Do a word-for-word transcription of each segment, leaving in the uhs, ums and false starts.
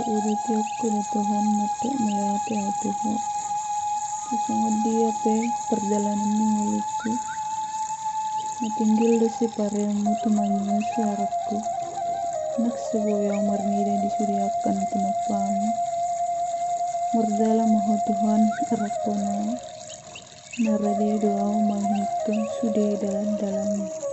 Uruti angka do Tuhan, mate mauliate au tu Ho. Tu songon dia pe pardalanan ni ngolungku, na tinggil do sipareonmu tumangihon siaranku. Nang so boi au marnida di sude angka na tinompamu, mardalan ma Ho Tuhan, arahon au. Na rade do au mangihuthon sude dalan-dalanmu.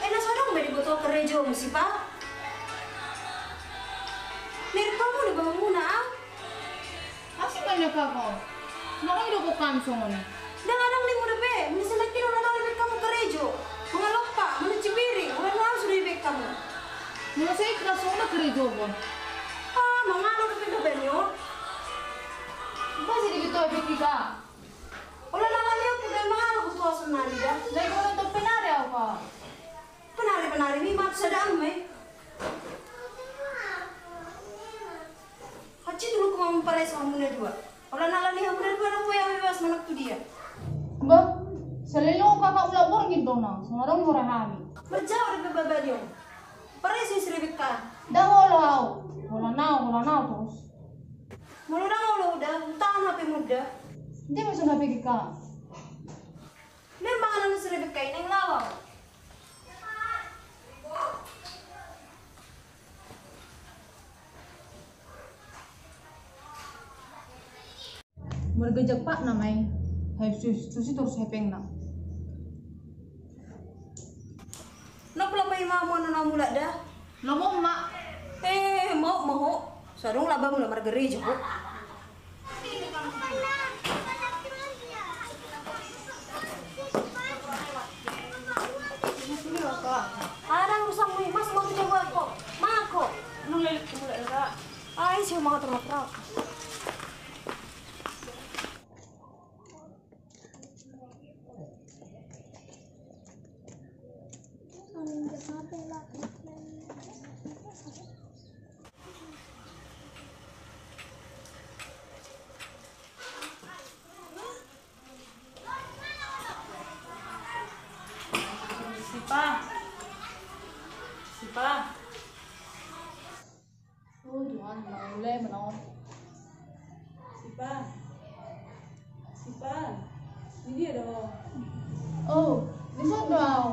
Eh, na so adong be diboto karejomu, Sipa? Nirpamu do bahamuna, ah? Asi ma ina kaka. Nang i do kami songon i. Ndang adong nimu dope, muna sinangkin ora tau dibaen hamu karejo. Mangalompa, manuci piring, ora tau sude dibaen hamu. Muna sai ikhlas songon i karejo, Bon. Ah, mangalo dope gabe ni on. Ba jadi gitu, Beki, ka. Olo na lani au pe gabe mangalo tu ason nari da. Lai gona tu penari au, ka. Penari, penari, mi matu sada amme. Hansit do hulukku mamparese hamuna dua. Olo na lani hamuna dua, na boi au bebas manang tu dia. Bah, saleleng on kaka mulak borngin do na, songon adong mura hami. Marjaor dope baba ni on. Parese si Rebeka. Ndang olo au. Holan au, holan au torus. Molo ndang olo da, hutahan hape muna da. Dia masuk hape kaka. Memang anak si Rebeka i naeng laho. Margajak patna ma i, hai sus-, susi torus hepengna. Nang pula paima hamu annon na mulak da. Lomo ma. Eh, mau ma ho. So adong laba mula margareja ho. Adong urusanmu i, mas, mau tu jagoan ko. Mako. Nung lelit mula era. Ai, siapa mau terus. Sipa. Sipa. Oh, Tuhan, mangule menon. Sipa. Sipa. Ini dia dong. Oh, di sana dong.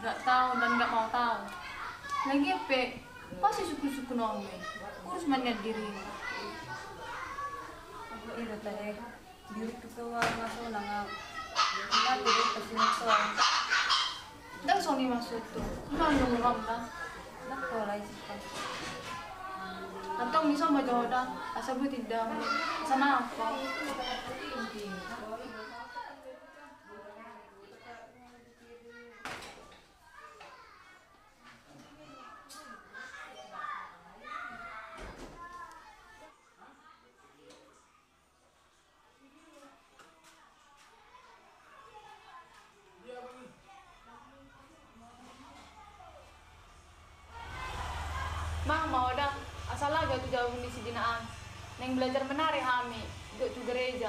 Nggak tahu dan nggak mau tahu. Lagi pe, pasti suku-suku nome. Urus maniat diri. Apa ira tadi? Diri ketua masuk nanga. Nanti dia pasti nonton. Ndang songon i maksudhu. Ima nunga ro na. Ndang pola i sipang. Antong misa ma jo da, asa buat indamu. Asa nangko. Mang, mau da, asa laga tu jabu ni si Dinaan. Naeng belajar menari hami, dok tu gereja.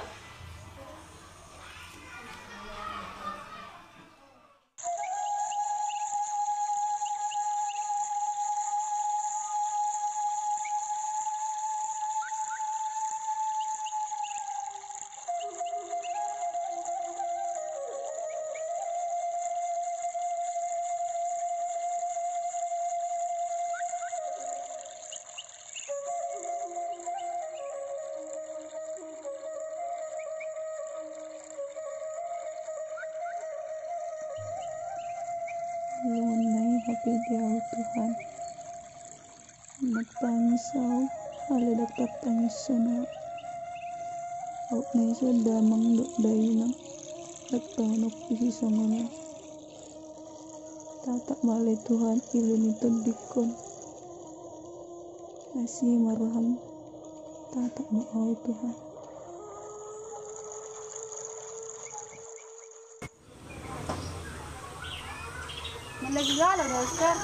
Lungun na i, Hape di ahu Tuhan. Martangis ahu, alai ndang tartangis songon ahu. Aut na ise damang dohot dainang, ndang taononku sisongon on. Tatap ma ale Tuhan, ilu ni tondingkon. Asi ma roham, tatap ma ahu Tuhan. Molo lagi galau do, Ester.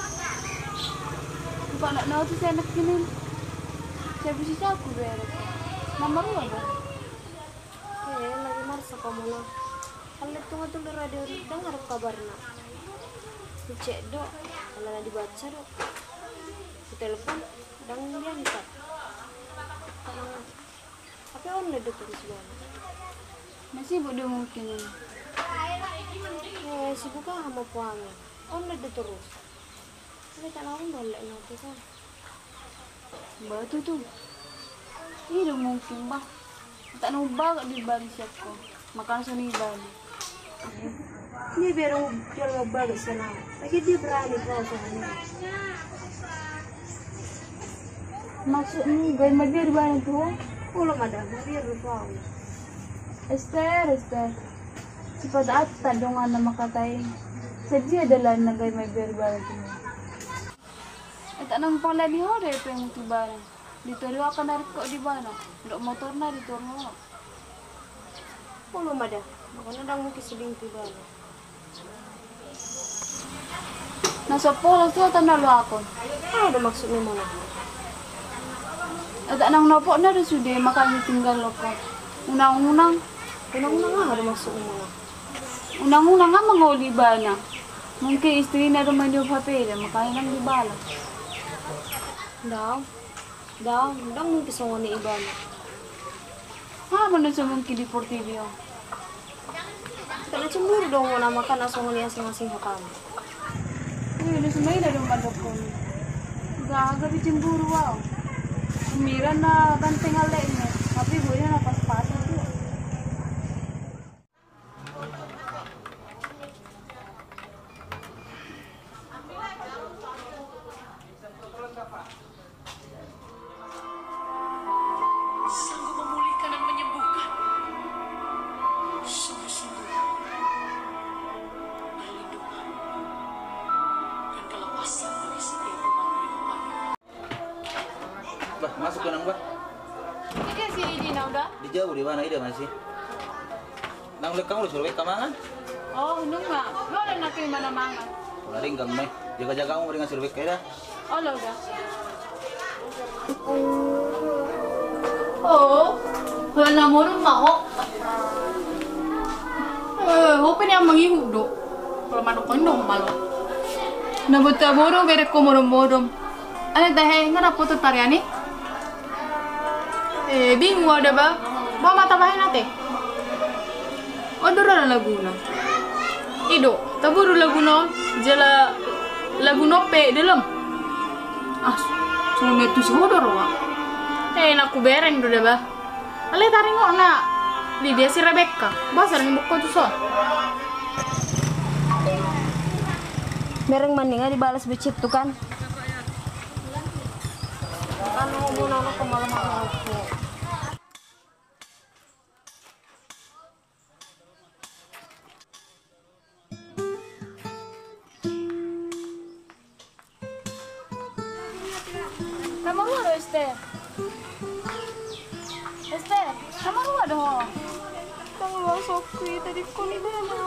Bukan nak nau tu saya nak kinin. Saya bisi saku bere. Nomor dua do. Eh, lagi marsa kamu na. Kalau tunga tu radio, dengar kabarna. Dicek do, kalau na dibaca do. Ditelepon, ndang diangkat. Hape online do torus ibana. Na sibuk do mungkin i. Eh, sibuk aha ma poang i? Online do torus. Tapi tak lawan do online nanti kan. Ba tutu. I do mungkin ba. Tak nau bagak di bari siap ko. Makana songon i bani. Dia biar dia mau bagak sana. Lagi dia berani kau sama dia. Maksudmu gabe mabiar bana tu ho? Olo ma da, mabiar do tu ahu. Ester, Ester. Sipata atta donganna mangkatai. Sadia dalanna gabe mabiar bana tu ho? Eta nang pala ni ho do epeng tu bana. Di toru akan narik kok di bana. Dok motorna di toru ho. Olo ma da, makana ndang mungkin siding tu ibana. Na so pola tu ata na loakon. Aha do maksudmu mona? Eta nang nopokna do sude makana tinggal lokon. Unang-unang. Unang-unang aha do maksudmu mona? Unang-unang ama ngoli bana. Mungkin istrina do manjawab H P da makana ndang dibalas. Ndang. Ndang, ndang mungkin songon i ibana. Aha ma na so mungkin di portibi on? Karena cemburu do mona makana songon i asing-asing hatamu. Ui, na so maida do mandok on. Gaga pe cemburu ahu. Mira na ganteng alekna, tapi boina na pas-pasan tu. Sanggup memulihkan dan menyembuhkan. Sungguh-sungguh perlindungan dan kelepasan bagi setiap umat berlimpah. Bah, masuk benang, bah. Ida si Dina udah. Dijauh di mana ida masih? Nang lek kamu disuruh baik kamangan. Oh, nunga. Lo ada nak ke mana mangan? Udah ringgam nih. Jaga-jaga kamu ringan suruh baik dah. Oh, lo udah. Oh, kalau namun mau. Eh, hope ni amang ihut do. Kalau manuk kau indong malo. Na bota bodo gede ko modom-modom. Ane tahe ngana foto tariani. Eh, bingung ada ba. Ba mata bahen ate. Odor ada laguna. Ido, taburu laguna on. Jala laguna pe dalam. Ah, sudah tu sodor wa. Eh, naku bereng do da ba. Ale taringot na. Di dia si Rebecca. Ba sering buka tu so. Mereng mendingan dibalas becit tu kan. Kan mau nonton kemalam aku. Kamarua do Ester? Ester, kamarua do ho? Tanglo sokki tadi koni bana.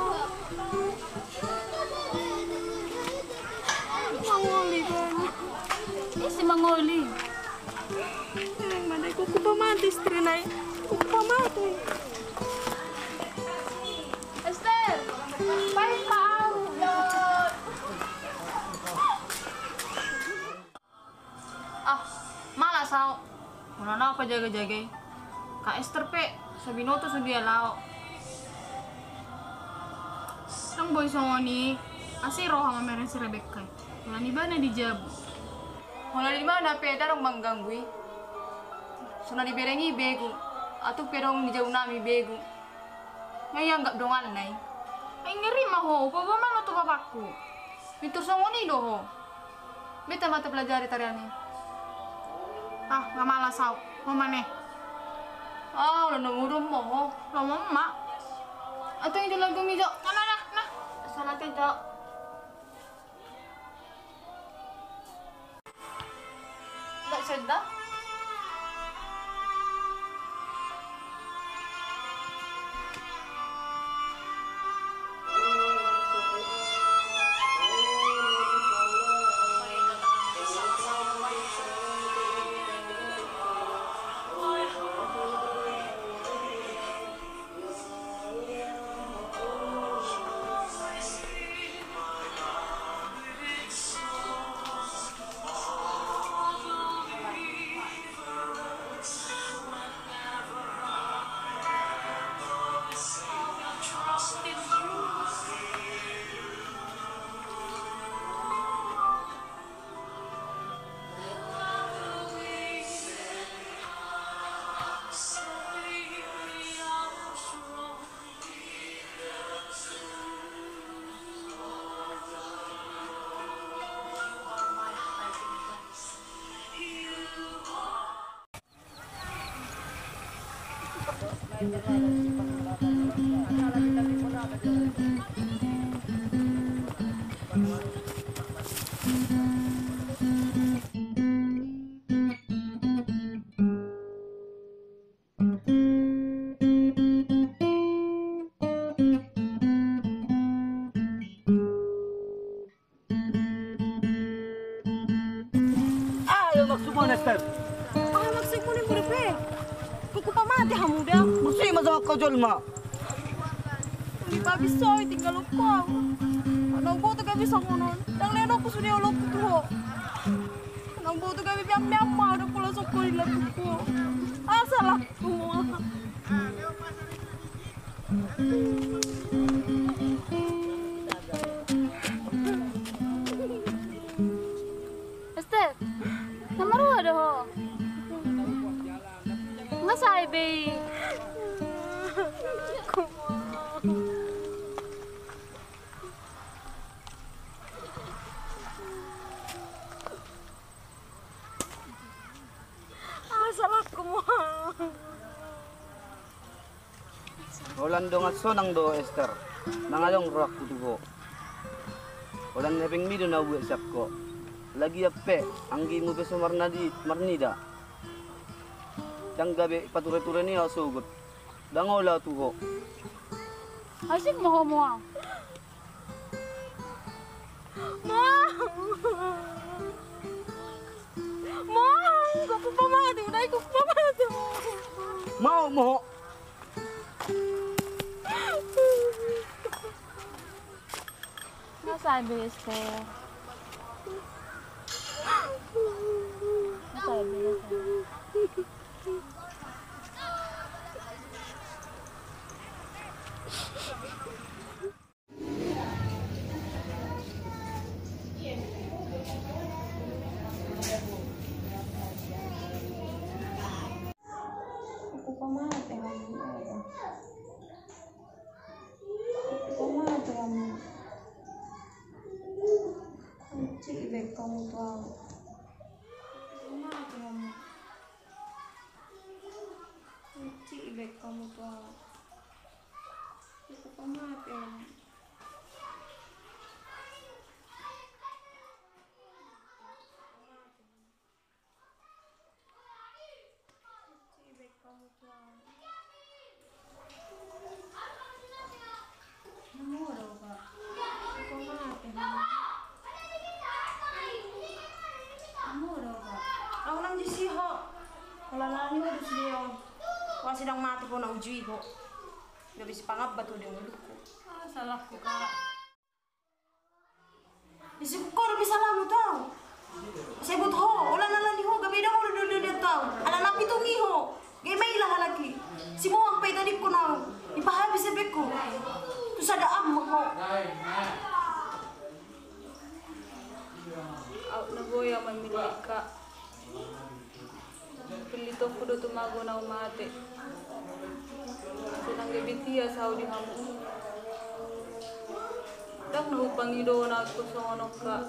Mangoli bana. Isi mangoli. Mana ikut kupa mati istri nai. Kupa mati. Ester, paling tahu. Ah, malas au. Molo na pajaga-jagai. Ka Ester pe, so binoto so dia lao. Sang boi songon i, asi roha mamereng si Rebecca. Molo ni bana di jabu. Molo di bana pe, darong mangganggu i. So na dibereng i begu. Atu pe dong di jabu nami begu. Nga ianggap donganna i. Ai ngeri ma ho, upa bo mano tu bapakku. Pintor songon i do ho. Beta ma tapelajari tarian i. Ah, nga malas au. Ho ma ne. Ah, olo na mudom ma ho. Lomo ma. Atau itu lagu mijo. Nah, nah, nah, nah. Salah kejo. Nggak sedap. Aha maksudmu, Ester? Aha maksudmu ni, murid pe? Kok hupamatehon hamu da? Maksudmu ma songon ho jolma. Di pabisa i tinggal ho. Unang huboto gabe songon on. Ndang lehonon ho sude olokku tu ho. Unang huboto gabe biang-biang ma, unang pola songko di lambungku. Aha salahku ma? Ester, na marua do ho? Nga sae be i. Aha salahku ma? Holan dongan sonang do ho, Ester, nang adong rohangku tu ho. Holan hepengmi do na hubuat sian ho. Lagian pe, anggimu pe so marnadi, marnida. Ndang gabe pature-ture ni au sogot. Ndang olo au tu ho. Asing ma ho ma. Ma! Ma! Kok hupamate, udah, kok hupamate. Mau, mau. Nga sae be, Ester. Nga sae be, nga sae be. Aku pamate hamu, aku pamate hamu. Kunci ibe hamu tu au. Aku pamate hamu. Kunci ibe hamu tu au. Aku pamate hamu. Au nang disi ho. Holan ala ni ho do sude on. Wa sidang mate ho na ujui ho. Gabe sipangambat ho di ngolungku. Ah, salahku, Kak. Disi ho do bisa lamu tau. Sebut ho, holan ala ni ho gabe dang olo do dia tau. Ala na pitung i ho. Gabe maila halak i. Simoang pe i tadingkon au. Ipahabis epengku. Tu sada am ma ho. Au na boi au mamillit, Kak. Pillitonku do tumagon au mate. Asa ndang gabe tias au di hamu. Ndang na hupangido na tu songon on, Kak.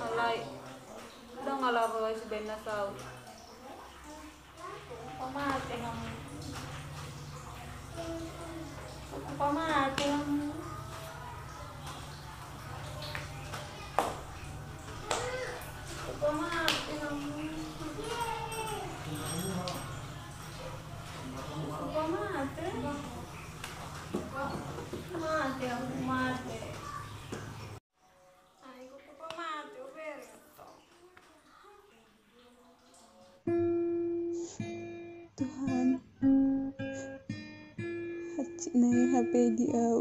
Alai ndang ala roha i sibaen na saut. Hukupa mate hamu. Hukupa mate hamu. Hukupa mate hamu. Hukupa mate. Mate hamu, mate. Ai, hukupa mate, o bere. Tuhan, hansit nai hape di ahu.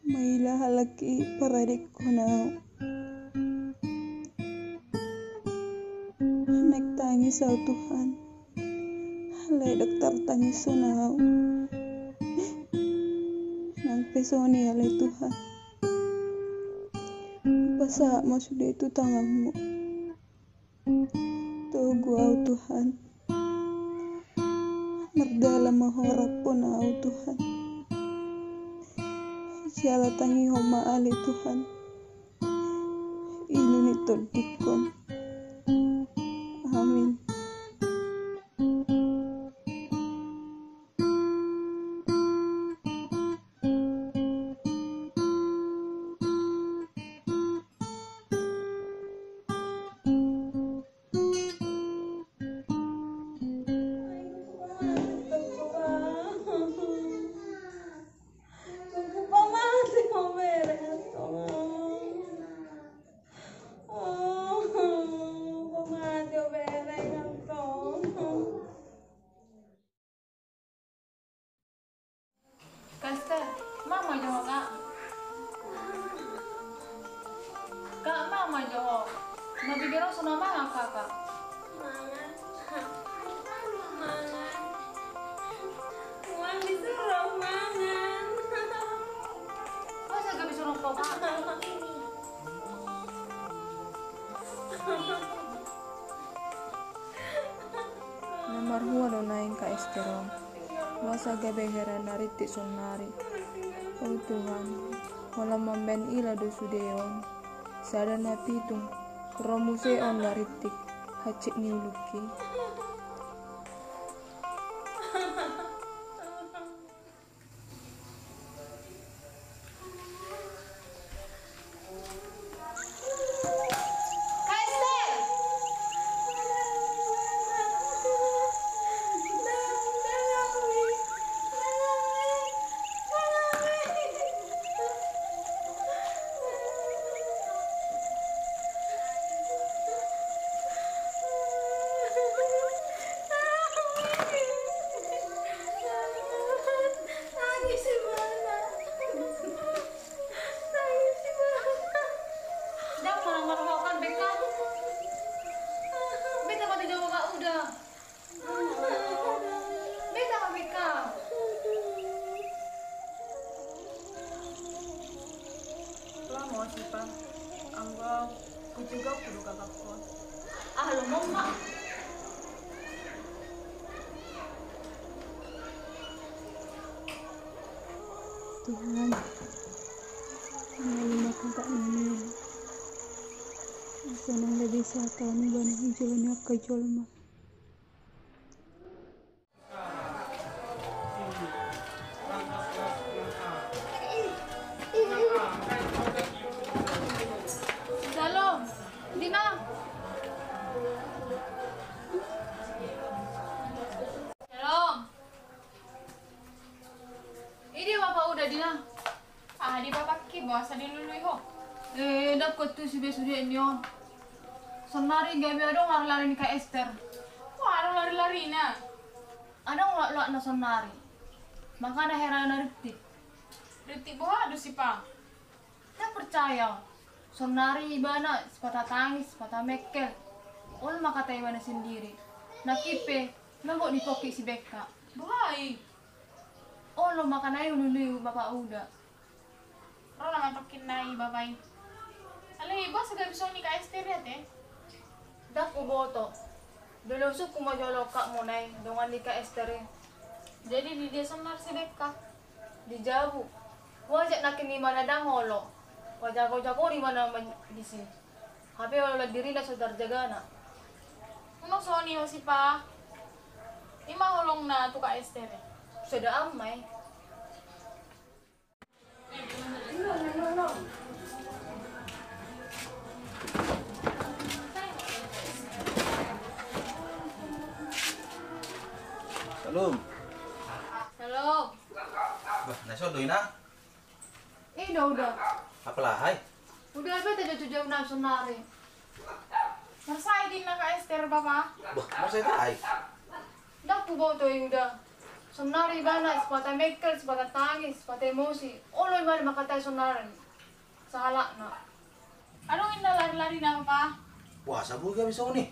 Maila halak i paradingkon ahu. Naeng tangis ahu, Tuhan. Alai ndang tartangishon ahu. Nang pe songon i alai, Tuhan, hupasahat ma sude tu tanganmu. Togu ahu, Tuhan. Mardalan ma Ho, raphon ahu, Tuhan. Jala tangihon ma ale, Tuhan, ilu ni tondingkon. Amin. Kak Ester, mangan ma jo ho, Kak. Kak, mangan ma jo ho. Na bibir ho so na mangan, Kak. Mangan. Mangan. Mangan disuruh mangan. Masa gabe songon ho, Kak? Na marhua do naeng Kak Ester on. Masa gabe hera na rintik saonnari. O Tuhan, holan mambaen ila do sude on. Sada na pitung, ro muse on na rintik hansit ni ulungki. Ndang marhua ho, Kak, bengkak. Beta mati jago, Kak, udah. Beta ma bengkak. Lomo, Sipa. Anggo au, hujago au do gagangkon. Ah, lomo ma. Tuhan, malum ma hata-Mu. Asa nang lebih sahata-Mu bahen hujalo ni angka jolma. Shalom, Dina. Shalom. Idia bapa uda, Dina? Aha di bapakki, boasa dilului ho? Eh, ndang huantusi be sude ni on. Saonnari gabe adong lari-lari ni Kak Ester. Wah, adong lari-larina. Adong loak-loakna saonnari. Makana hera na rintik. Rintik boha do, Sipa? Ndang percaya. Saonnari ibana sipata tangis, sipata mengkel. Olo ma hata ibana sendiri. Nangkin pe, mabot dipongki si bengkak. Boha i? Olo, makana i hulului bapa uda. Ro ma tongkin nai bapa i. Alai boasa gabe songon i Kak Ester i ate? Ndang huboto. Dilosukku ma jolo angka muna i, dongan ni Kak Ester i. Jadi didia saonnari si bengkak? Di jabu. Huajak nangkin imana ndang olo. Hujago-jago do imana disi. Hape olo dirina so tarjagana. Unang songon i ho sipa. I ma holongna tu Kak Ester. Sada ama i. Salam. Salam. Bah, na son do, Inang? I do, Uda. Apala hai? Uda, beta jo tu jabu na sonari. Marsahit ninna Kak Ester, Bapa. Bah, marsahit ai? Ndang huboto i, Uda. Sonari ibana sipata mengkel, sipata tangis, sipata emosi. Olo ibana mangkatai sonari. Sahalakna. Adong ninna lari-larina, Bapa. Wah, sabuga bisa uni.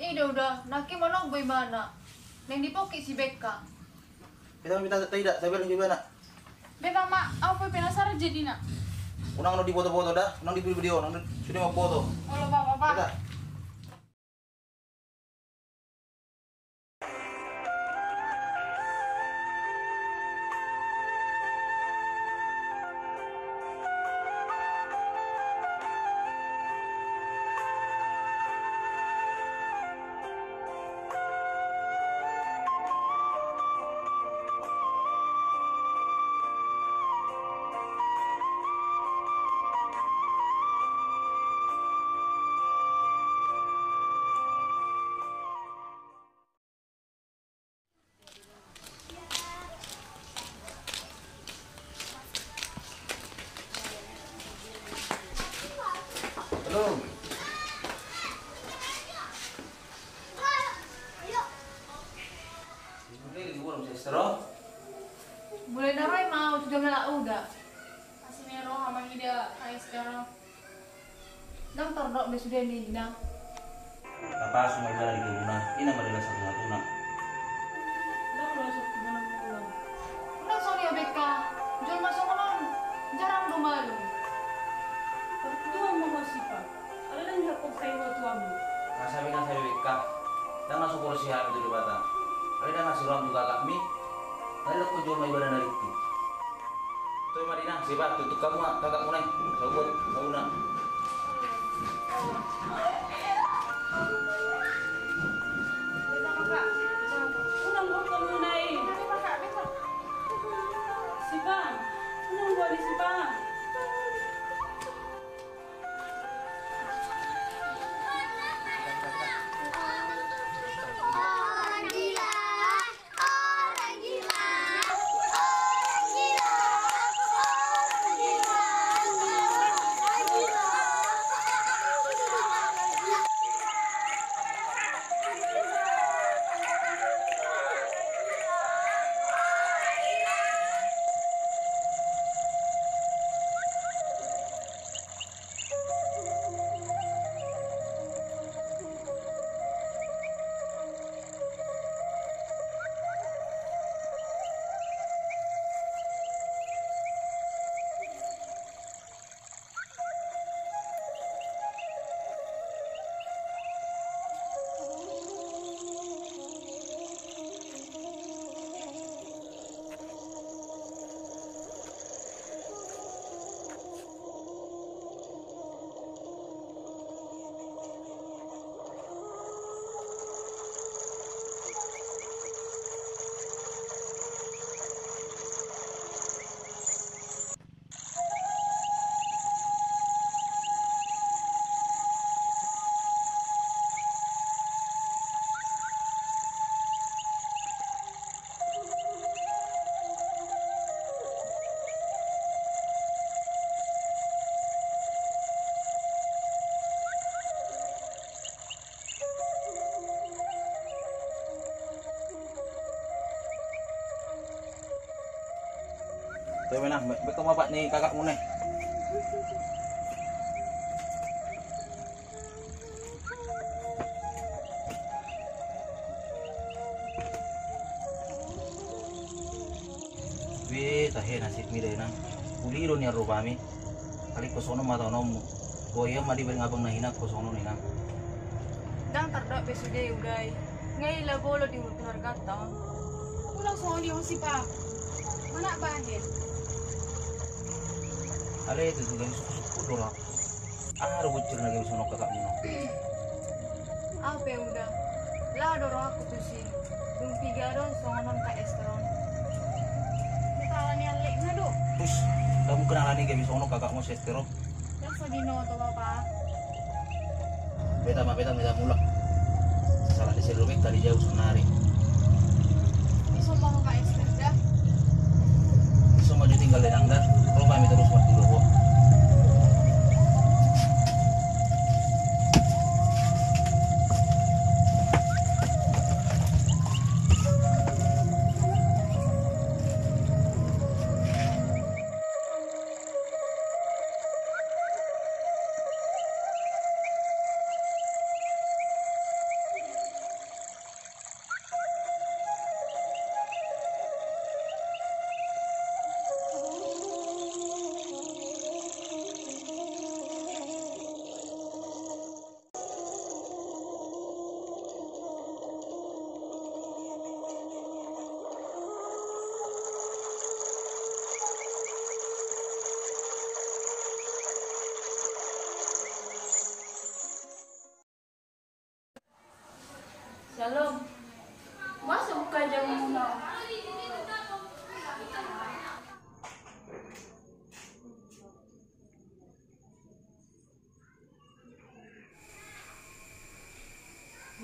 I do, Uda, nangkin manombo ibana. Naeng dipongki si Bekka. Beta ma, beta taida, tabereng jo ibana. Beta ma, au pe penasaran jadina. Unang diboto-boto da, unang divideo-video, unang sude mamboto. Olo, Bapa, Bapa. Beta. Halo. Mulai na ro i ma au tu jolo na uda. Asi ni roha mangida Kak Ester. Ndang tardok be sude ninna. Tapasu ma ibana di jolona, i na ma dala satu-satuna. Ndang lolos tu jolona. Unang songon i ho Bekka, jolma songon on jarang do malum. Partutuan ma ho sipa. Alai ndang dihaporseai ho tuamu. Nga sabe, nga sabe Bekka. Ndang na so porsea hami tu Debata. Alai ndang na siroham tu kakakmi. Nga didokkon jolma ibana na ringkot. Toe ma di inang, sipa, tuntun hamu ma kakakmuna i. Sabuat, sauna. Unang boto muna i. Sipa, unang boto sipa. Toe ma inang, be-, bekkon ma obat ni kakakmuna i. Be, tahe nasibmi da inang. Uli do nian rupami. Alai ingkon songon on ma taononmu. Boha ia ma dibereng abang na hinan, ingkon songon on inang. Ndang tardok be sude uda i. Nga i labo olo di hutu harganta on. Unang songon i ho sipa. Manat bahen. Alai tutu gabe suksuk do rohangku. Aha do bocor na gabe songon on kakakmu na? Au pe uda. Laho do rohangku tusi. Dung piga do songon on Kak Ester on. Hita alani alekna do. Pus, ndang mungkin alani gabe songon on kakakmu si Ester on. Ndang so binoto bapa. Beta ma, beta ma, beta mulak. Salah di seluruh kali jauh sonari. Iso ma ho Kak Ester da. Iso ma jo tinggal denang da. Ro hami torus martudo ho. Shalom. Masuk ka jamu na.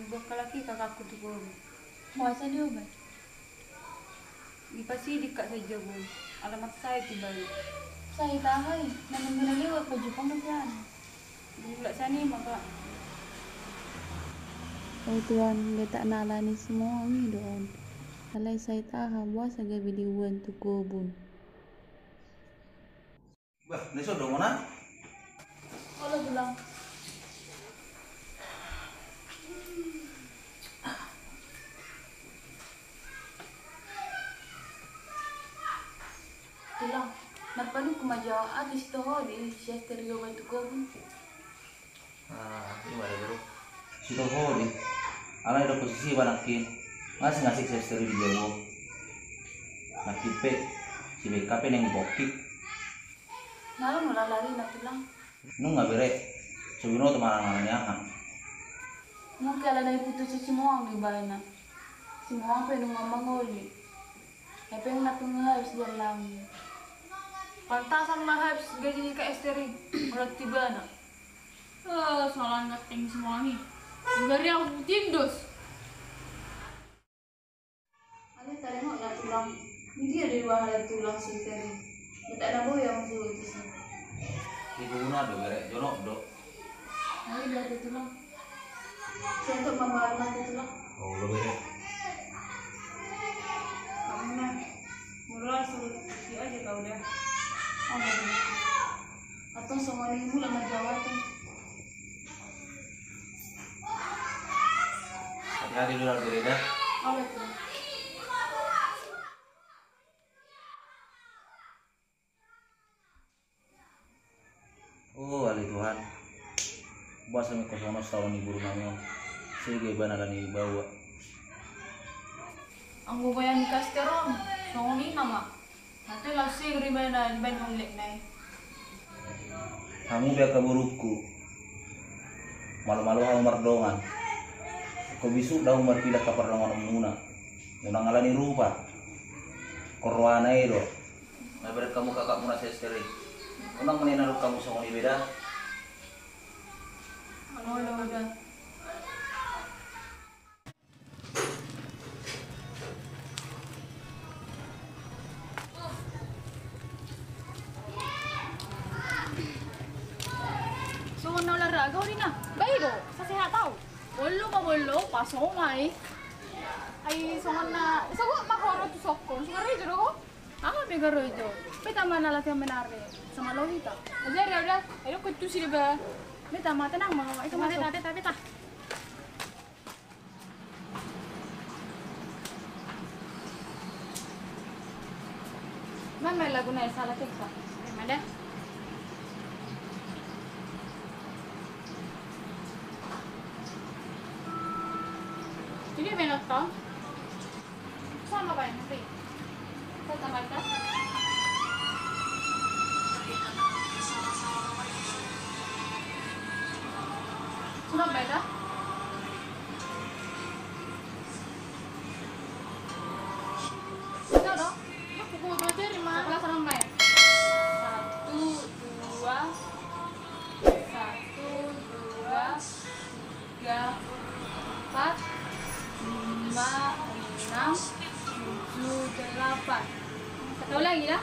Buat kalaki kakakku tu komi. Muasa ni obat. Dipasidik kak sajabu. Alamat sai tu bayu. Sai tahai. Namun mena lewat pajupang na pian. Di bulan sani maka. O Tuhan, letak na alani semua ngi doon. Alai sai taha buasa gabe diuan tu kobun. Bah, na iso do mona? Olo tulang. Tulang, marpanungkun ma jo au tu si Tohori, si Ester i obat tu kobun. Ah, ima da bro. Si Tohori. Alai do posisi ba nangkin. Ngasik-ngasik si Ester i di jabu. Nangkin pe si Beka pe naeng bokki. Nalo nula lari na tulang. Nunga bere. So binoto manang-manang ni aha. Mungkin alana diputus si Moang do ibana. Si Moang pe nunga mangoli. Hepeng na pe nunga habis di alangi. Pantasan ma habis gaji ni Kak Ester i. Olo tu ibana. Eh, salah ngateng si Moang i. Gari au tindos. Ale tadengok na tulang. Dia do ibahan tulang si Ester i. Minta na boi au tu si. Di guna do bere, jonok do. Ale dia tu tulang. Contoh mama anak itu lah. Oh, lo bere. Kamu mah. Mula suruh si aja kau dah. Oh, bere. Atau sama ni mula ma jawaban. Hati-hati dulu, Aldo, ya. O ale Tuhan, boasa ma ingkon songon on saur ni boru nami on. Sega ibana alani baoa. Anggo baen ni Kak Ester on, songon i nama. Nanti laos sega do ibana dibaen olekna i. Hamu pe angka borungku, malo-malo hamu mardongan. Anggo bisuk do hamu marpilak angka pardonganonmuna. Unang alani rupa. Ingkon rohana i do. Na berek hamu kakakmuna si Ester i. Unang ma ninna hamu songon i be da. Olo da. Songon na olahraga ho ninna. Bae do, sasehat au. Bollo ma bollo, paso ma i. Ai songon na, sogot ma ho ro tu sokko, songon rejo do ho. Aha be garojo? Pe tama na latihan menari. Sama lo hita. Ajari au da. Ayo ke tu sini ba. Pe tama tenang ma. Itu masuk. Tapi, tapi, tapi, tapi. Mana main lagu na salah cek pak. Mana? Ini main apa? Sama banyak sih. Kau tambahkan. Sudah baik dah. Sudah dong. Ya, pukul dua jari mah. Sebelah sana main. Satu, dua, satu, dua, tiga, empat, lima, enam, tujuh, delapan. Kita ulangi dah.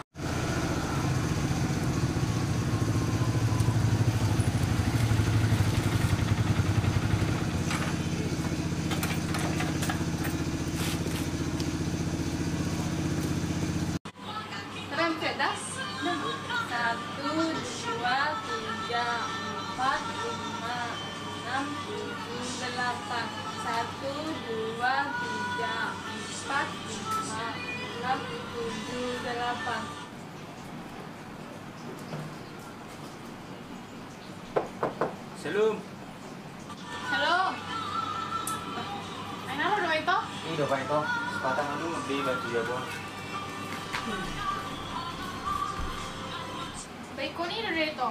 Rem pedas. Satu, dua, tiga, empat, lima, enam, tujuh, delapan. Satu, dua, tiga, empat, lima, enam, tujuh, delapan. Salam. Salam. Ai na ro do ito? I do, Pak, ito. Sepatang anu di batu jago. Baik, koni do ito.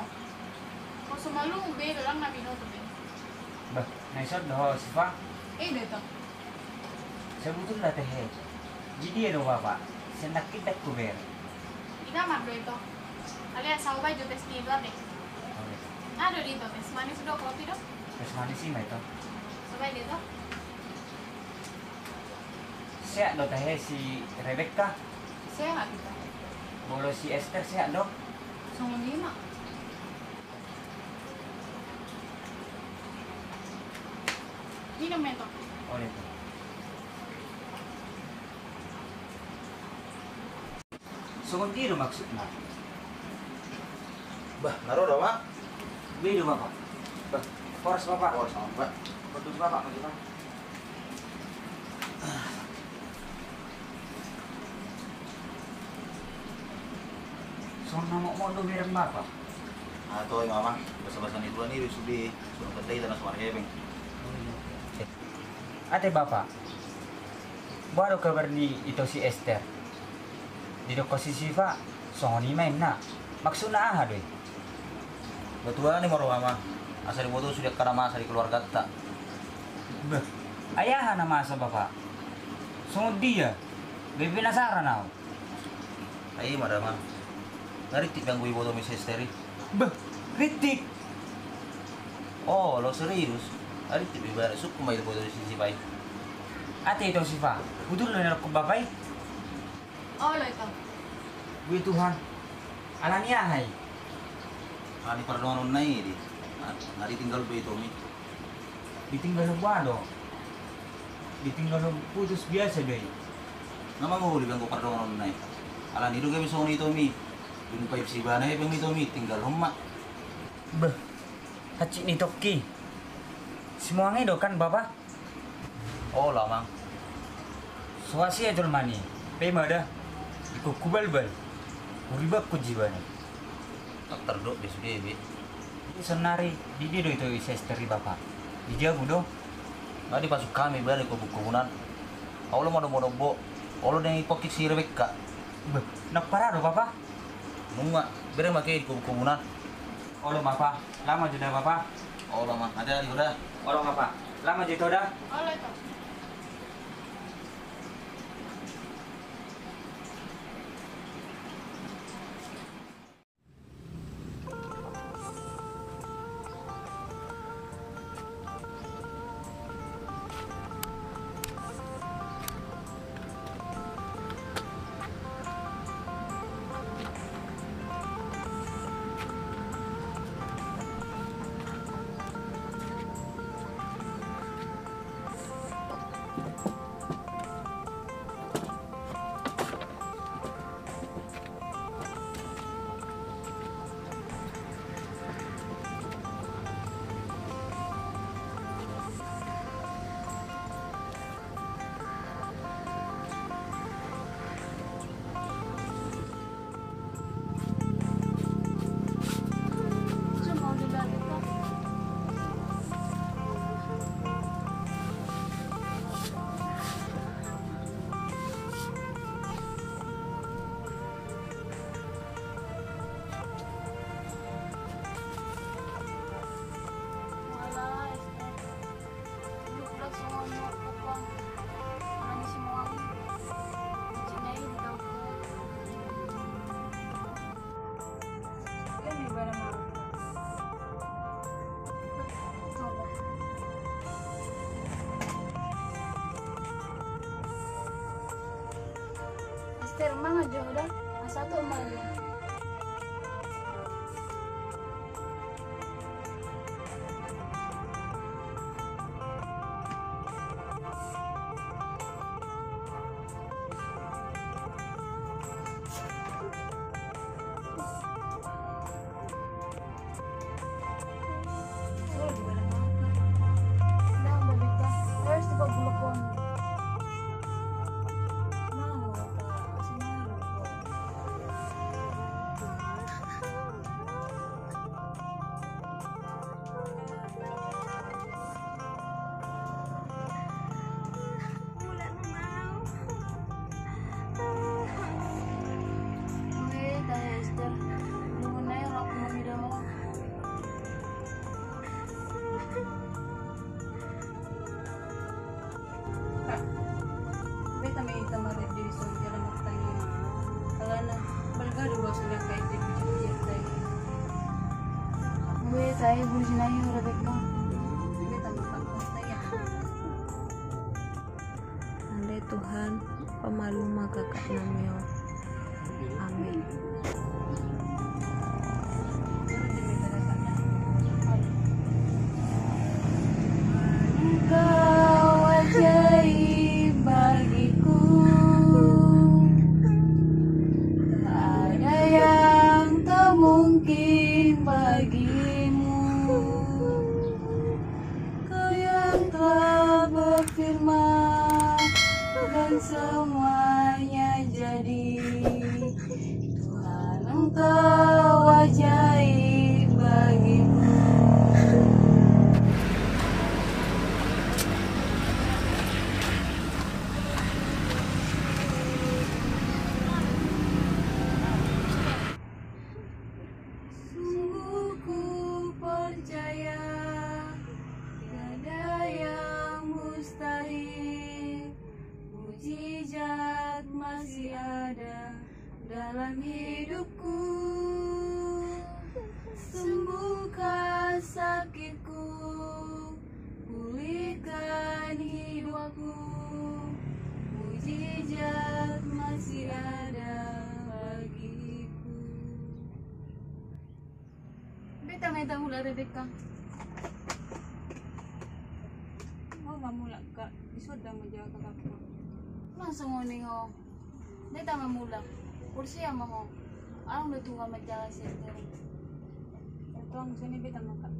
Ko so malu be dolang na binoto be. Bah, na ison do ho, Siva? I do ito. Sebetulna tehe, di dia do Bapak? Sian nangkin ndang hubereng. Di kamar do ito. Alai asa hubaen jo tes ni dua be. Oke. Aha do di ito, tes manis do, kopi do? Tes manis i ma ito. Coba di ito. Sehat do tehe si Rebecca? Sehat ito. Molo si Ester sehat do? Songon i ma. Minum, Meto. Oh, iya. Songon dia do maksudna? Bah, na ro do, Mak. Be do, Bapak. Bah. Horas, Bapak. Horas, Bapak. Horas, Bapak. Songon na mokmok do bereng Bapak. Ah, toe, Amang. Basabasa ni tuan i do sude. Songon na hita na so marhepeng. Ate Bapak. Boha do kabar ni ito si Ester? Didokkon si Siva songon i ma inna. Maksudna aha do i? Bah, tuani ma roha, Amang. Asa diboto sude angka na masa di keluarganta. Beh, ai aha na masa, Bapak? Songon dia? Gabe penasaran ahu. Ai i ma da, Amang. Nga rintik be anggo diboto mi si Ester i. Beh, rintik? Olo, serius. Nga rintik be ibarat sungkun ma i diboto si Siva i. Ate ito Siva, betul do na nidokkon Bapak i? Olo ito. Boi Tuhan. Alani aha i? Alani pardonganonna i di. Nga, nga ditinggal be itomi. Ditinggalhon boha do? Ditinggalhon putus biasa do i. Nga mangoli be anggo pardonganonna i. Alani do gabe songon i itomi. Dung paip si ibana hepeng ni itomi, tinggalhon ma. Beh, hansit ni tongki. Simuang i do kan, Bapak? Olo, Amang. So asi ia jolma ni, pe ma da. Ingkon hubalbal. Huribakkon jibana. Ndang tardok be sude be. Jadi saonnari di dia do ito si Ester i, Bapak? Di jabu do? Nga dipasuk hami ibana di kobun-kobunan. Olo ma do manombo. Olo do i pongkik si Rebecca. Beh, na pola do, Bapak? Nunga, bereng ma ke di kobun-kobunan. Olo, Bapak. Laho ma jo da, Bapak. Olo, Amang. Hati-hati ho da. Olo, Bapak. Laho ma jo ito da. Olo ito. Ter, mangan jo ho da, asa tu malu. Kak, beta ma hita marende di son jala martangiang. Alana balga do boasa ni angka ende bujur di atas i. Beta i bujur na i ora beta. Beta ma, Kak, martangiang. Ale Tuhan, pamalum ma gagak nami on. Amin. Engkau ajaib bagiku. Tak ada yang tak mungkin bagimu. Kau yang telah berfirman dan semuanya jadi. Tuhan, engkau ajaib bagiku. Sungguh ku percaya tiada yang mustahil, mujizat masih ada dalam hidupku. Sembuhkan sakitku, pulihkan hidupku, mujizat masih ada bagiku. Beta ma hita mulak, Rebeka. Ho ma mulak, Kak. Di son do manjaga kakakku. Langsung oni ho. Beta ma mulak. Porsea ma ho. Adong do tua manjaga si Ester. Tua, muse ni beta ma, Kak.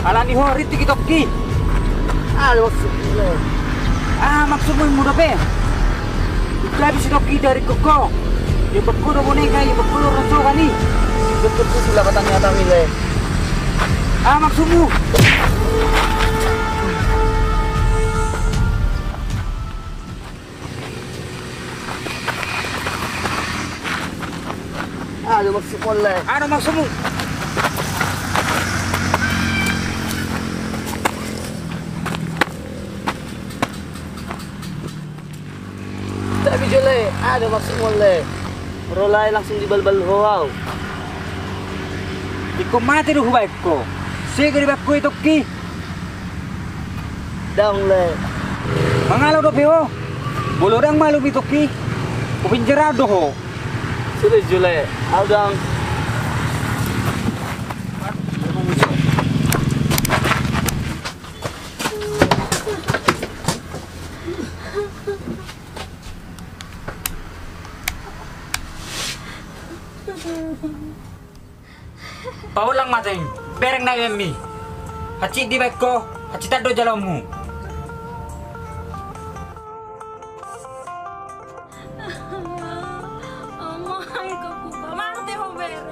Alani ho rintik itongki. Aha maksudmu, mura pe? Jadi si tongki dari koko. Ibeku do boneka, ibeku do ronsogan i. Ibeku tu sila batang nyata mile. Ah, maksudmu? Ado maksudmu le? Ado maksudmu? Tapi jole, ado maksudmu le? Ro lae langsung dibalbal ho au. Ingkon mate do hubaen ho. Sega dibaen ho itongki. Daong le. Mangalo dope ho. Molo ndang malum itongki, hupenjaraon do ho. Sude jole, au daong. Paulak ma tu i, bereng na ibaenmi. Hansit dibaen ho, hansitan do jaloonmu. Amang, ingkon huba mate ho bereng.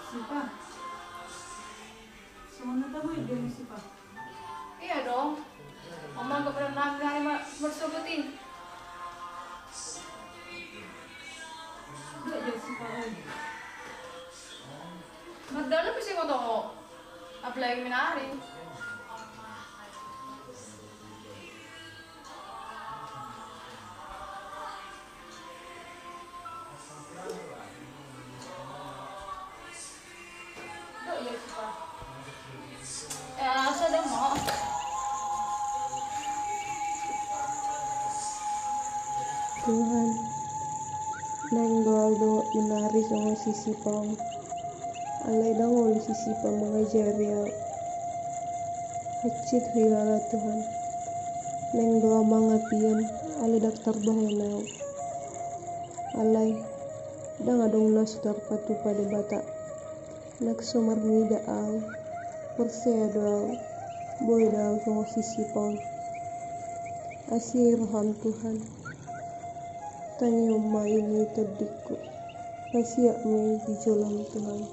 Sipa. Songon na tabo i dia ni Sipa. Iya dong. Mama gak pernah nari ma-, marsogot i. Gak jadi Sipa oi. Mardalan pe sing oto ho. Apalagi menari. Tuhan, naeng do au do menari songon si Sipa on. Alai ndang olo si Sipa mangajari au. Hansit huhilala Tuhan. Naeng do au mangapian, alai ndang tarbahen au. Alai ndang adong na so tarpatupa Debata. Nang so marnida au, porsea do au, boi do au songon si Sipa on. Asi roham Tuhan. Tangihon ma i ni tondingku. Pasiap ma i di jolom Tuhan.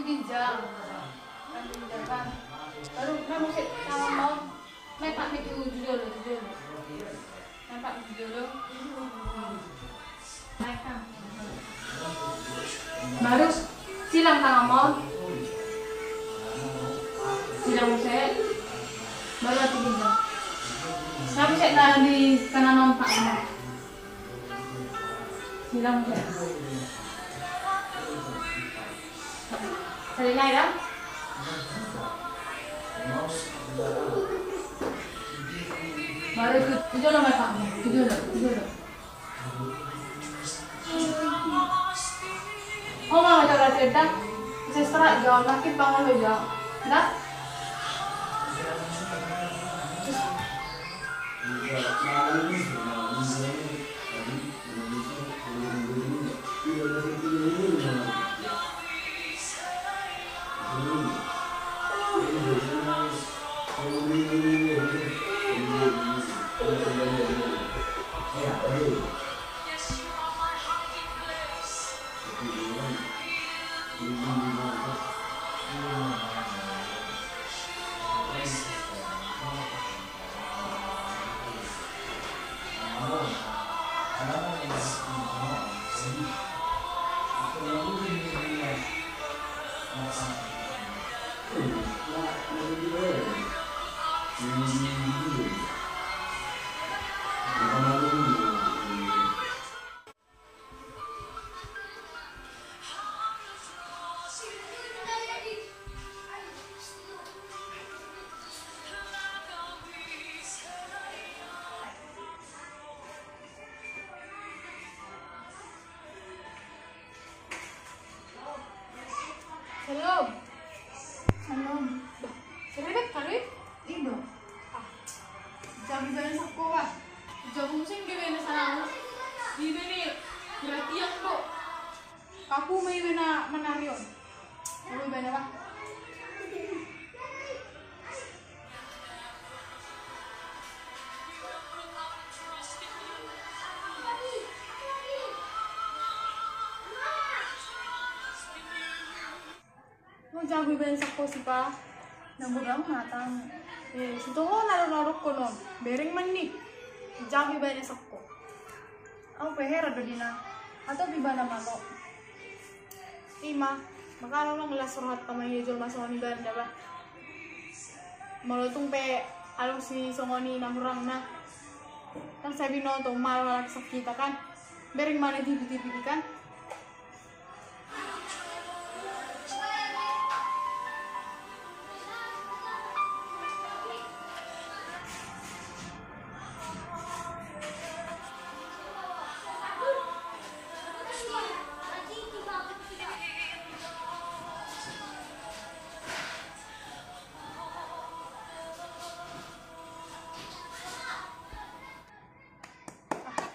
Ginjal. Baru, baru sik tangan mau. Naik pak, naik dulu, dulu, dulu. Naik pak, dulu. Naik, Kang. Baru silang tangan mau. Silang sik. Baru atu ginjal. Tapi sik na di tangan mau, Pak. Silang sik. Sarinai da. Baru itu, itu nama kamu, itu dulu, itu dulu. Oh, mama coba cerita. Sestra jauh, makin bangun lo jauh. Dah. Salam. Salam. Bah, si Rebeka do i? I do. Ah. Jago iba na sangko, bah. Jago muse iba na sangko. Iba ni perhatian do. Paku ma iba na manari on. Jago iba na, bah. Mau jago iba na sangko, Sipa. Nang godang matamu. Eh, sintong ho na do na dokkon on. Bereng ma ni. Jago iba na sangko. Au pe heran do di na. Atau di iba na malo. Ima, makana unang las rohanta mangido jolma songon i, bah, da, bah. Molo tung pe adong si songon i na hurangna. Kan sai binoto malo halak sakkita kan. Bereng ma na tipi-tipi i kan.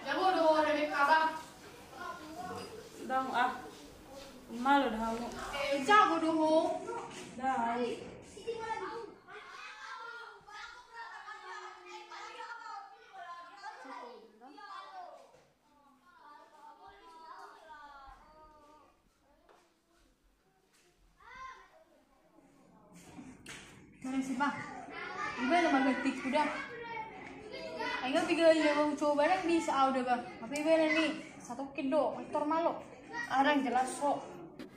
Jago do ho, Rebeka, bah. Ndang, ah. Malo do hamu. Eh, jago do ho. Ndang. Mana si, bah? Iba na magantiku da. Ai nga piga ia bang coba, ndang bisa au da, bah. Tapi iba na ni, satokin do, aktor malo. Ndang jelas ho.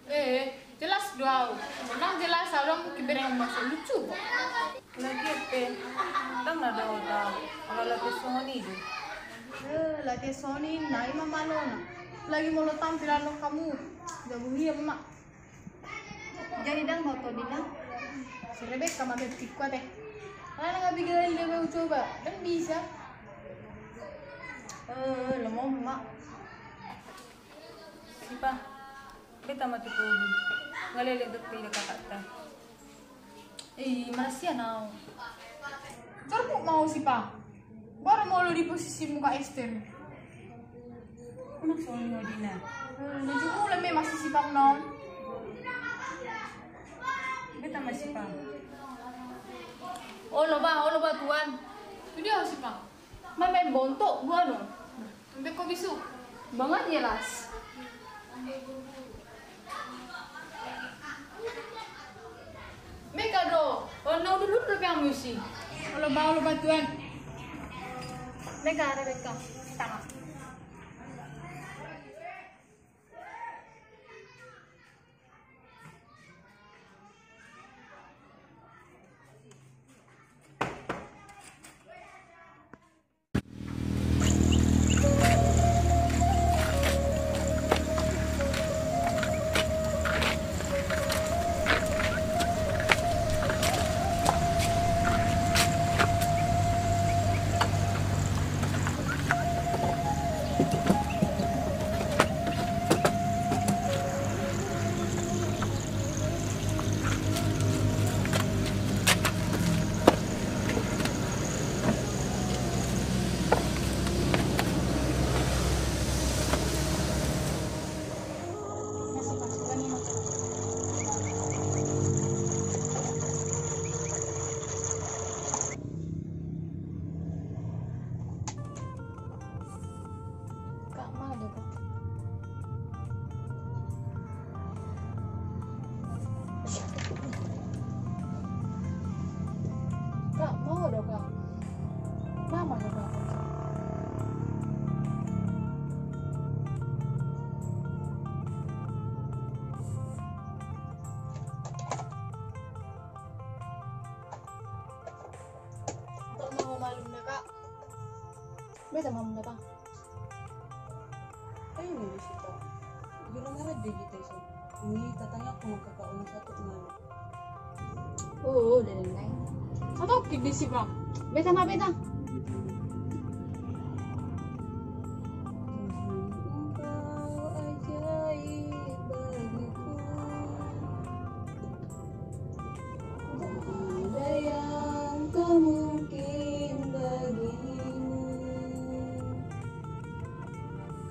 Eh, jelas do au. Ndang jelas au, ndang mungkin bereng masuk lucu, bah. Lagi pe, ndang na do au, ala latihan songon i do. Eh, latihan songon i, na ima malona. Lagi molo tampil anu hamu. Jago ia, Mak. Jadi ndang boto di na. Si Rebeka ma gantiku ate. Ala nga piga ia bang coba, ndang bisa. Eh, lemon, Mak. Sipa, beta ma tu pohon. Nga leleng dope ida kakakta. Ih, marasian au. Jorok ma au, Sipa. Baru molo di posisimu, Kak Ester. Unang songon i, Dina. Eh, na jumula memang si Sipa naon. Beta ma, Sipa. Olo, bah, olo, bah, tuan. Tu dia, Sipa. Main-main bontok, gua no. Sampe ko bisu. Bangat ya, Las. Mega do, on na udur-udur pe amu isi. Olo ba, olo ba tuan. Mega, Rebeka, tangan. Kak, ma do, Kak? Kak, ma do, Kak? Ma do, Kak? Untuk mau malum na, Kak. Beta malum na, Kak. Ayo, ni di situ. Jolo marende hita isi. Ini tatangihon ma, Kak, on satu malu. Oh, udah, udah, udah. Satu kik di si, Bang. Beta ma, beta. Engkau ajaib bagiku. Tiada yang tak mungkin bagimu.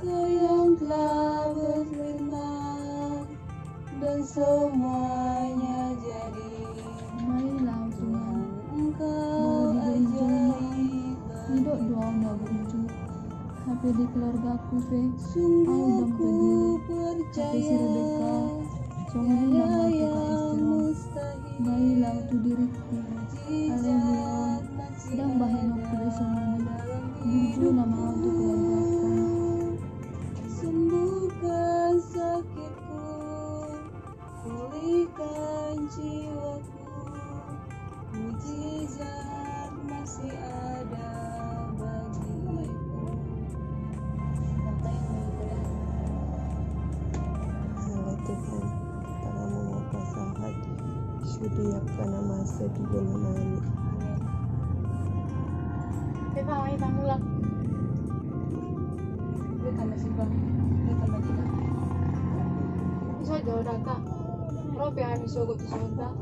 Kau yang telah berfirman dan semuanya jadi. Baiklah, Tuhan. Engkau ajaib. Didok do au na burju. Hape di keluargaku pe, au ndang peduli. Hape si Rebeka, songon i ma tu istri. Baiklah tu diriku. Alai molo ndang bahenonku be songon i, burju nama au tu keluargaku. Sembuhkan sakitku, pulihkan jiwaku. Mujizat masih ada bagiku. Alai Tuhan, tanganmu ma pasahat, sude angka na masa di joloan on. Amin. Beta, ayo mulak. Beta ma, Bang. Beta ma, Bang. Iso jo da, Kak. Ro pe hami sogot tu son da.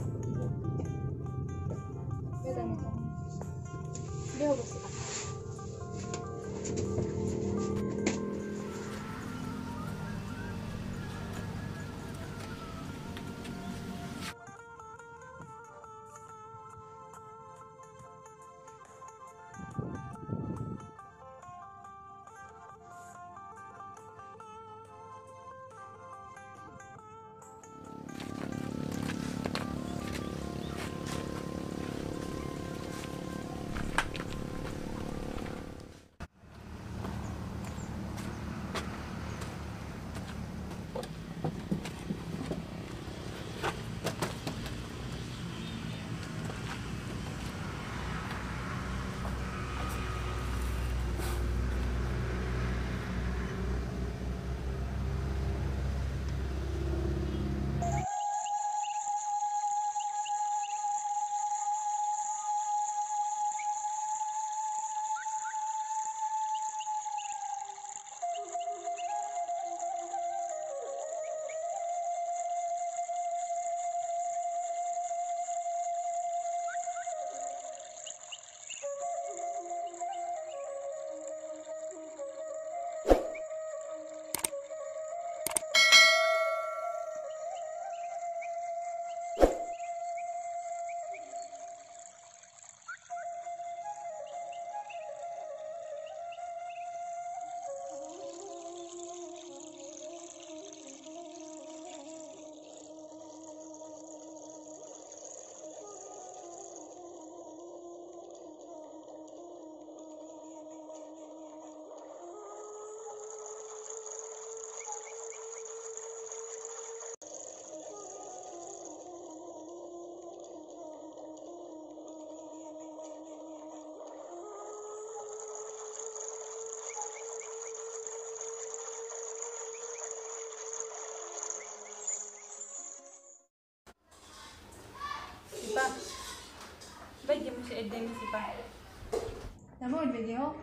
Namu video.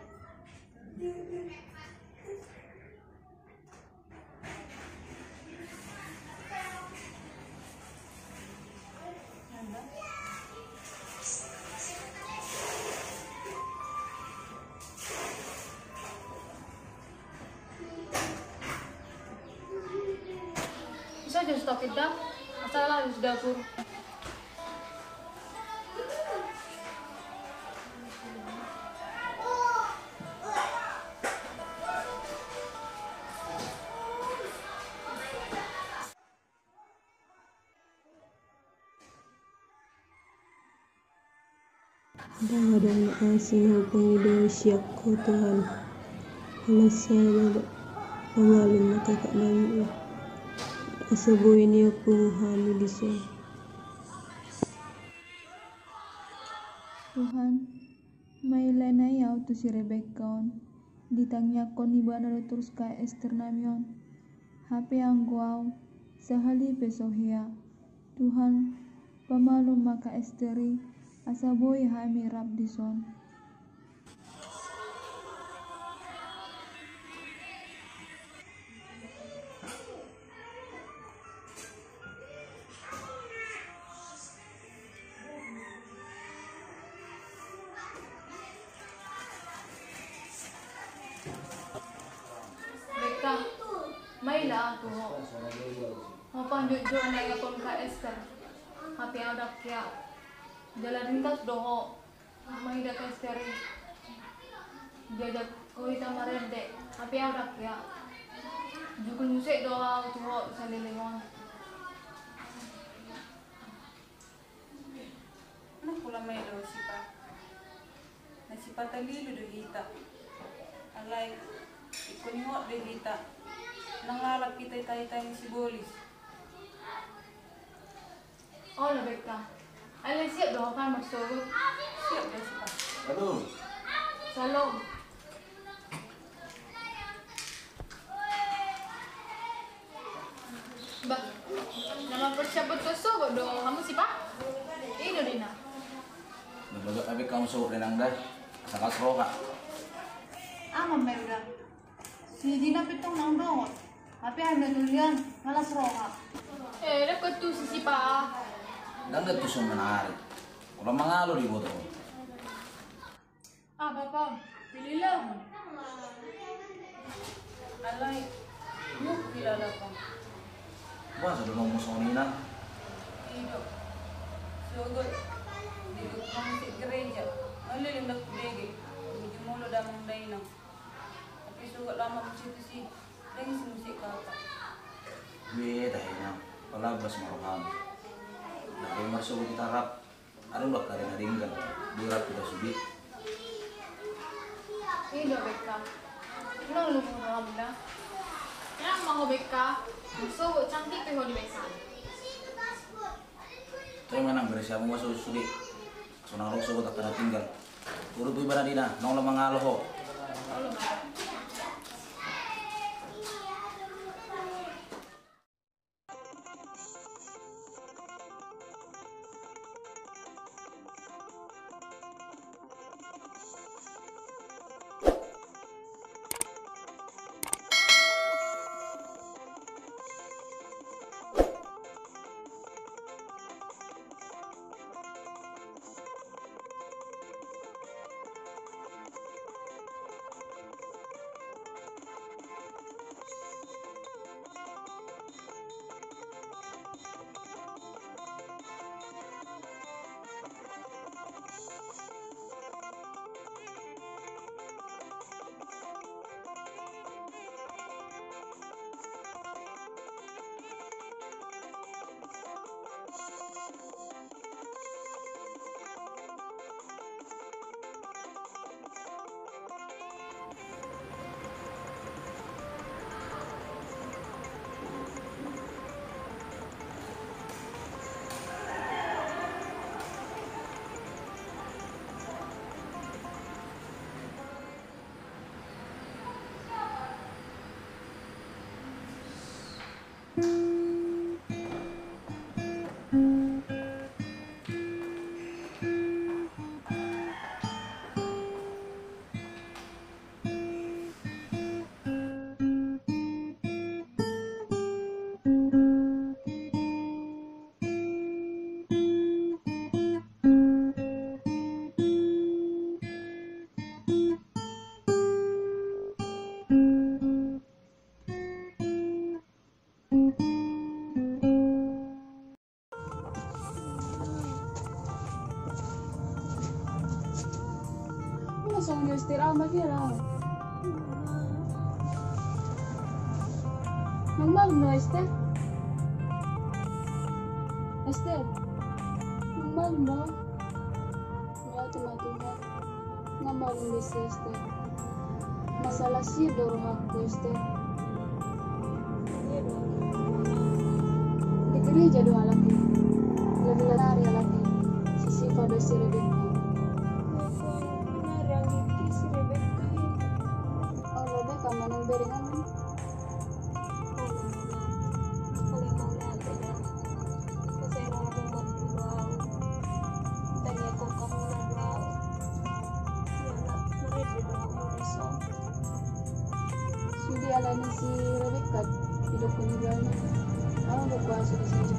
Bisa aja stop kita. Masalah di dapur. Ndang adong na asing au pangidoan sian Ho Tuhan. Holan sada do, pamalum ma kakak nami i, asa boi nian pungu hami dison. Tuhan, maila na i au tu si Rebeka on, ditangiangkon ibana do torus Kak Ester nami on. Hape anggo au, sahali pe so hea. Tuhan, pamalum ma Kak Ester i, asa boi hami rap dison. Beka, maila au tu ho. Ho panjotjot na iakon Kak Ester. Hape au ndang hea. Jala ringgas do ho. Maida Kak Ester i. Diajak ho hita marende. Hape au ndang hea. Jugul muse do au tu ho saleleng on. Nang hula maila ho sipa. Na sipata lilu do hita. Alai ingkon ingot do hita. Nang lalap hita i tahi-tahi ni sibolis. Olo Beka. Alai siap do ho kan marsogot? Siap do sipa. Halo. Salom. Bah, na mampersiapkon sogot do hamu sipa? I do ninna. Na bagot abe hamu sogot do inang da. Asa las roha. Aha ma i da. Si Dina pe tong naung dongan. Hape aha na tulian, nga las roha. Eh, dekat tu si sipa. Ndang dekat tu so menari. Olo mangalo di boto. Ah, Bapa, pilihlah. Alai, mu pilihlah, Bapa. Boasa do nang muse songon i inang? I do. Sogot. Di rumah musik gereja. Ngalilin dak bege. Di jumolo damang dainang. Tapi sogot lama musik tu si. Lagi si musik kata. Be, tahe inang. Palabas ma roham. Ndang marsogot hita rap. Adong do angka ari na denggan, borat hita sude. I do Beka. Nang lumu roham da. Nang ma ho Beka. Sogot cantik pe ho di Beka. Toe ma inang, beresi hamu ma sogot sude. Sonang ro sogot angka na tinggal. Urut ibana Dina, nang olo mangalo ho. Olo ma. Ester, au ma, Ester, au. Nunga malum do, Ester? Ester, nunga malum do? Mauliate ma Tuhan. Nunga malum be si Ester. Mansai sir do rohangku, Ester. Di gereja do halak i. Lari-lari halak i. Si Siva dohot si Rebeka. Olo, Rebeka manang berengan. Sude alani si Rebeka, didok ni bani. Au do kuasa di sini.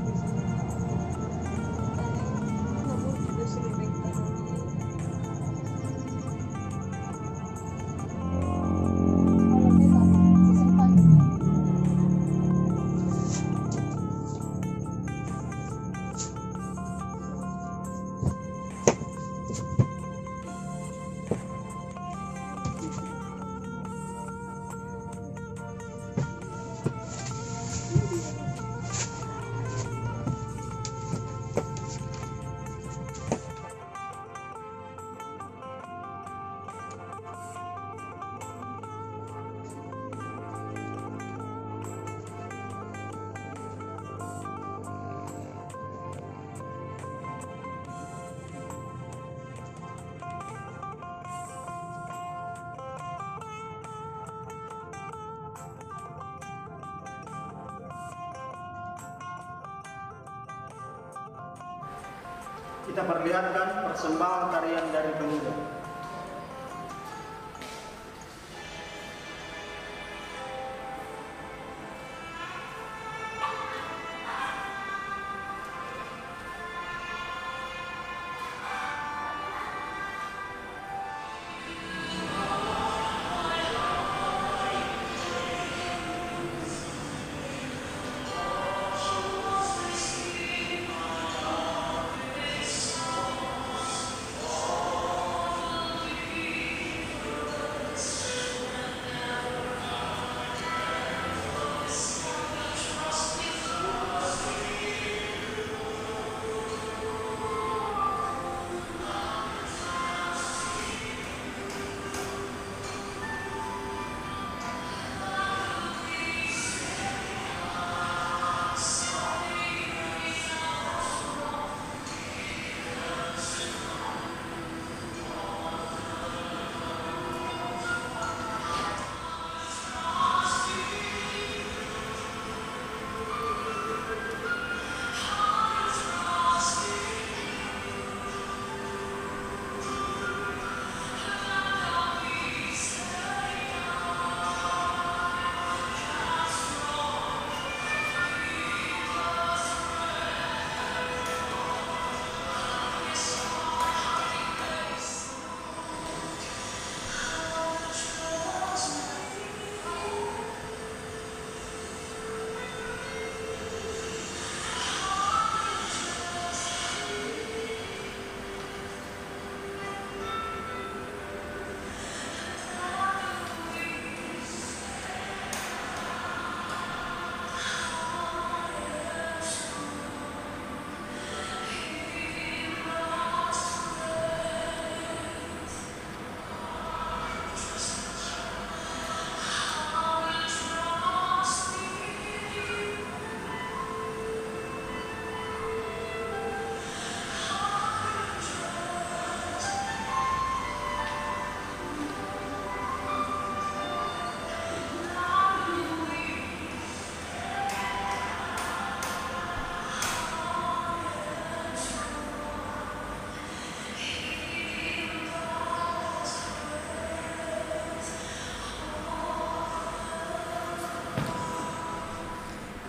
Kita perlihatkan persembahan tarian dari pemuda.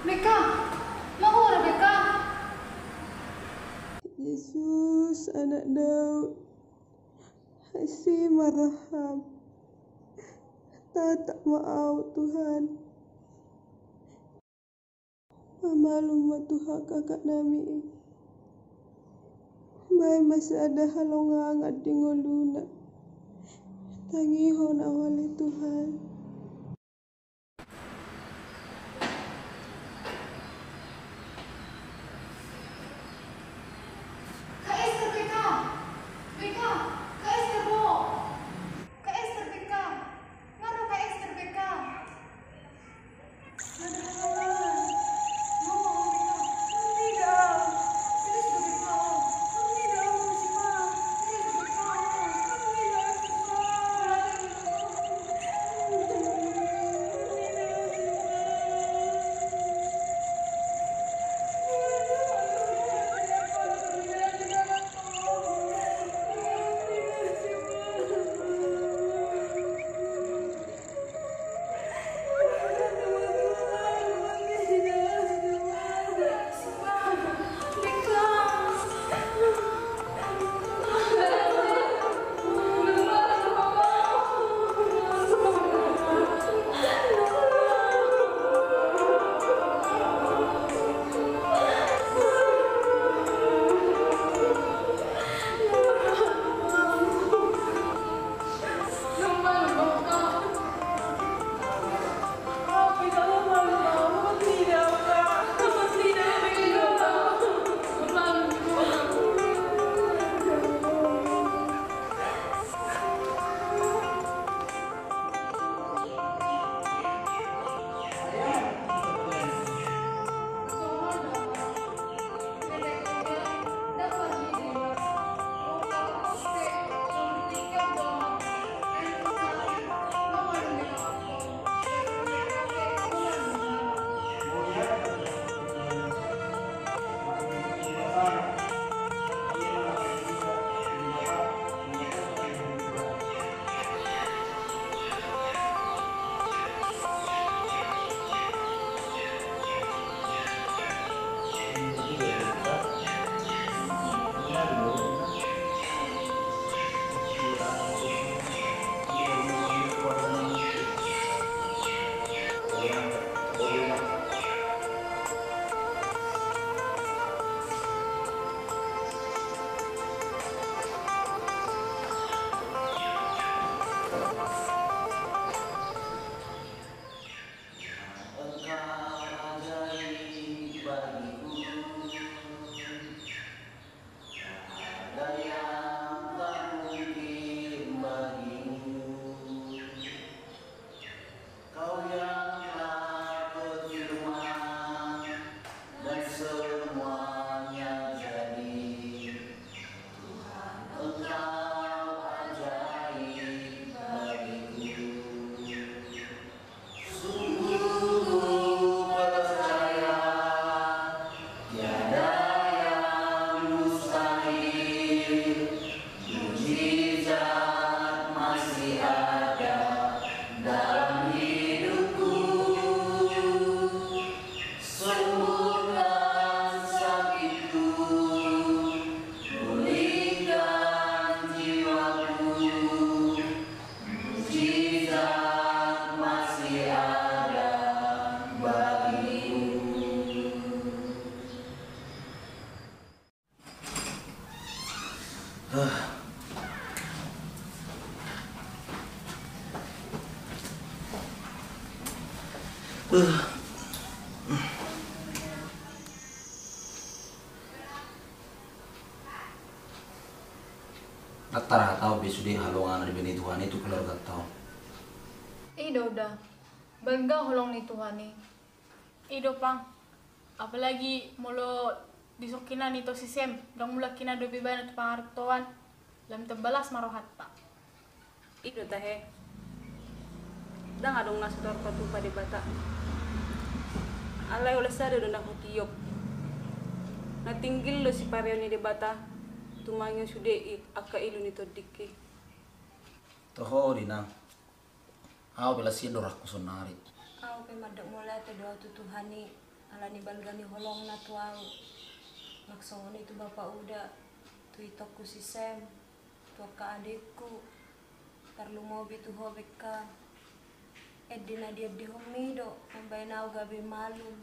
Beka, mangoda Beka. Jesus, anak Daud, asi ma roham. Tatap ma au, Tuhan. Pamalum ma tu hak-, kakak nami i. Baen ma sada halongangan di ngoluna. Tangihon au ale Tuhan. Kak Ester, B K! B K! Kak Ester, bo! Kak Ester, B K! Nga ro Kak Ester, B K! Kau yang telah berfirman, dan semuanya jadi. Tuhan, Engkau ajaib bagiku. Sungguh ku percaya, tiada yang mustahil. Mujizat masih ada dalam hidupku. Sembuhkan sakitku, pulihkan jiwaku. Mujizat masih ada bagiku. Ndang tarhata be sude halongangan na dibege Tuhan i tu keluarganta on. I do da, balga holong ni Tuhan i. I do pang. Apalagi molo disungkun i tu si Sem, ndang mulak i na dope ibana tu pangarantoan, lam tambalas ma rohanta. I do tahe. Ndang adong na so tarpatupa Debata. Alai holan sada do na hutiop. Na tinggil do sipareon ni Debata tumangihon sude i angka ilu ni tondingki. Toho do inang. Au pe las i do rohangku saonari. Au pe mandok mauliate do au tu Tuhan i, ala ni balga ni holongna tu au. Nang songon i tu bapa uda, tu itongku si Sem, tu angka adekku, tarlumobi tu ho Bekka. Ende na diendehonmi do mambahen au gabe malum.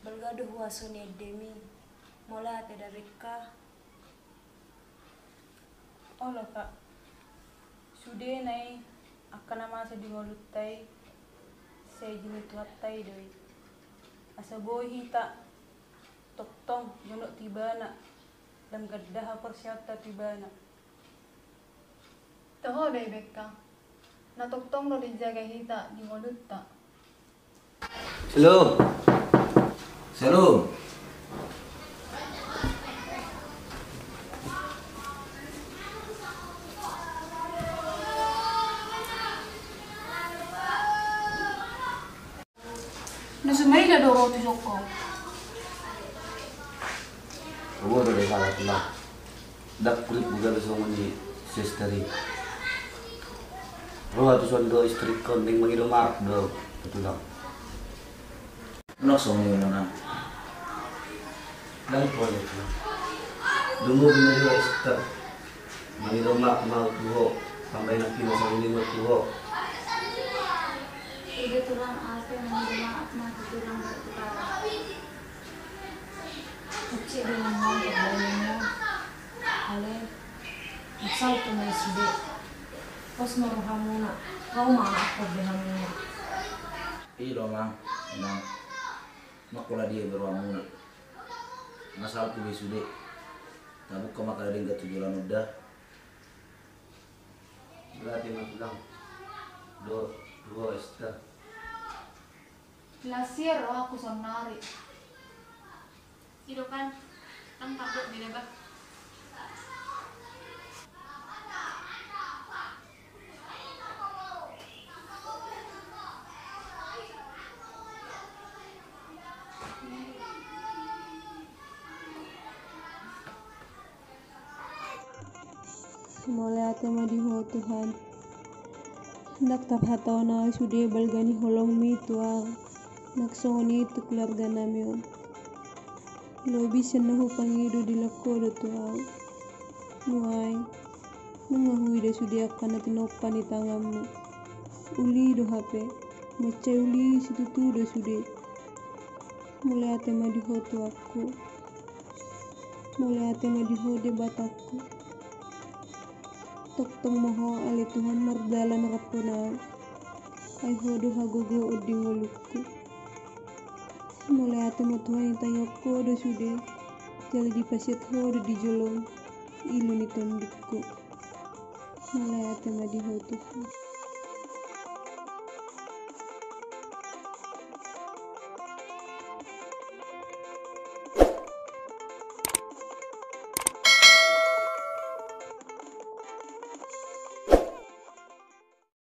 Balga do huaso ni endemi. Mauliate da Bekka. Olo, Kak. Sude na i angka na masa di ngolunta i, sai jinai Tuhanta i do i. Asa boi hita tongtong jonok tu Ibana, lam ganda haporseaonta tu Ibana. Toho do i, Bekka. Na tongtong do dijaga hita di ngolunta. Salam. Salam. Na so maila do ro tu son ho? Ro do, dang salah, Tulang. Ndang hurit gabe songon i si Ester i. Ro ahu tu son do istri ho, naeng mangido maaf do, Tulang. Ndang songon i, Tulang. Ndang pola, Tulang. Dung huboto ma di ho Ester, mangido maaf ma ahu tu ho, pambahenan na pinasangap ni ho tu ho. Ido, Tulang, ahu pe mangido maaf ma tu Tulang dohot tu hami. Oncit do nang pambahenanmuna, alai mansai tu ma i sude. Pos ma rohamuna, ro ma ahu pambahenanmuna. I do, Amang, Inang. Ndang pola dia be rohamuna. Nga salpu be sude. Tabuka ma angka na denggan tu joloan on da. Berarti ma Tulang dohot tu ho Ester. Las i rohangku saonari. I do kan, ndang tardok be da bah. Mauliate ma di Ho Tuhan. Ndang tarhatahon ahu sude balga ni holong-Mi tu ahu, nang songon i tu keluarga nami on. Lobi sian na hupangido dilehon Ho do tu ahu. Nuaeng, nunga huida sude angka na tinompa ni tangan-Mu. Uli do hape, mansai uli situtu do sude. Mauliate ma di Ho Tuanku. Mauliate ma di Ho Debatangku. Tongtong ma Ho ale Tuhan mardalan rap dohot ahu. Ai Ho do hagogoon di ngolungku. Mauliate ma Tuhan, ditangiangkon Ho do sude, jala dipasiat Ho do di jolo on ilu ni tondingku. Mauliate ma di Ho Tuhan.